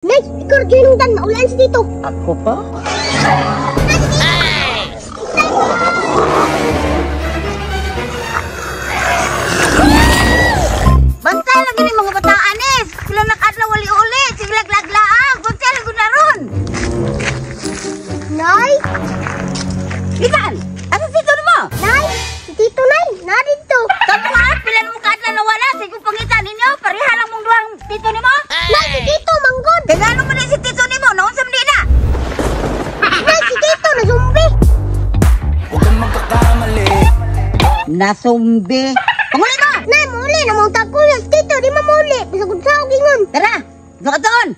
Nay, ikaw ginungdan, maulan si Tito. Ako pa? Bantay lang gini mga bataan eh. Sila nakadlaw wali uli. Sige laglaglaag. Bantay lang gud ron. Nay! Likan! Asa si Tito mo? Nay! Si Tito, Nay! Na dito! Kamu nga, pila mo kaadlaw nawala. Sige pangitan ninyo. Pareha lang mong duwang tito nimo. Nay, si Tito, manggod! Kaya ano man si tito nimo? Naunsa man di na? Nay, si Tito, na zombie! Huwag kang magkakamali. Nasumbi. Panguli mo! Nay, muli na mong tagkulas, Tito, di mo muli. Bisag sa gingon. Tara! Doon!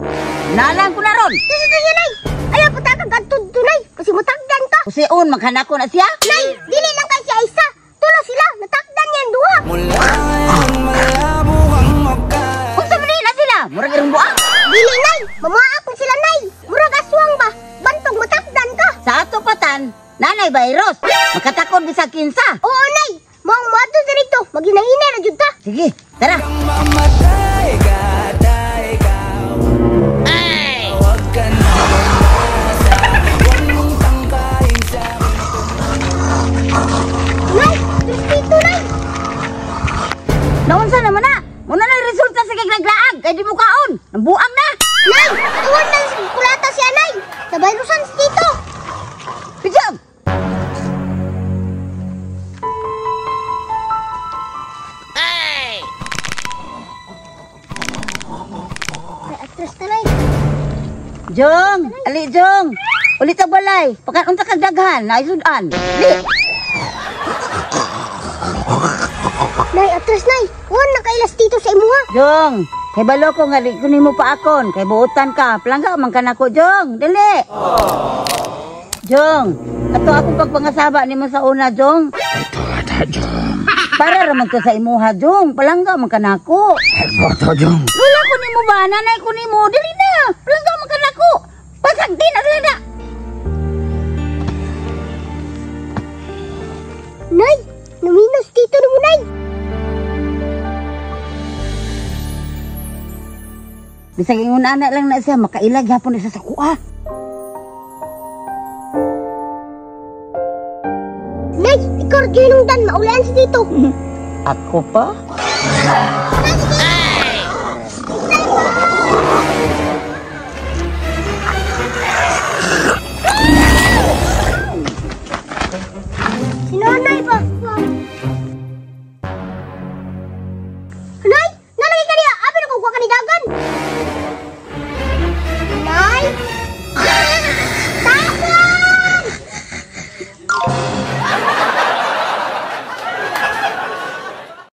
Nalang ko na ron. Tito, Tito, Nay! Ayaw, patagag adto to, Nay. Kasi matagdan ka. Kusion, maghanako na siya. Nay, dili lang kay siya isa. Tulo sila, natakdan niyan duha. Mula ngayon malabo kang magka. Unsa man na sila? Murag irong buang. Dili, Nay. Mamaak na sila, Nay. Murag aswang ba? Bantog matakdan ka. Sa ato patan, nanay virus. Makatakod bisag kinsa. Oo, Nay. Maong moadto dito. Maghinahina na jud ta. Sige, tara. Mamatay ka, tay ka. Huwag ka na umasa. Huwag mong tangkain sa Nay, tres Tito, Nay. Naunsa naman na? Muna na resulta sa giglaglaag kay di mo kaon. Nambuang na. Nay, tuwan na sa kulata siya, Nay. Nabayrusan si Tito. Bijang! Ay, atras ta, Nay. Jong, ali Jong. Ulit ang balay. Pakan unta kag daghan, naisudan. Li. Nay, atras, Nay. Huwag na kailas Tito sa imuha. Jong, kay balo ko nga di ko nimo paakon, kay buotan ka. Palangga man ka nako, Jong. Dili. Jong, ato akong pagpangasaba nimo sa una, Jong. Ito ata, Jong. Para raman ka sa imuha, Jong. Palangga man ka nako. Ito, Jong. Wala ko nimo ba, nanay ko nimo. Dili na. Palangga man ka nako. Pasagdi na sila na. Nay, naminos Tito nimo, Nay. Bisag ingon ana lang na siya, makailag hapon na siya sa kuha. Nay, ikaw ginungdan, maulan si Tito. Ako pa? Nay, si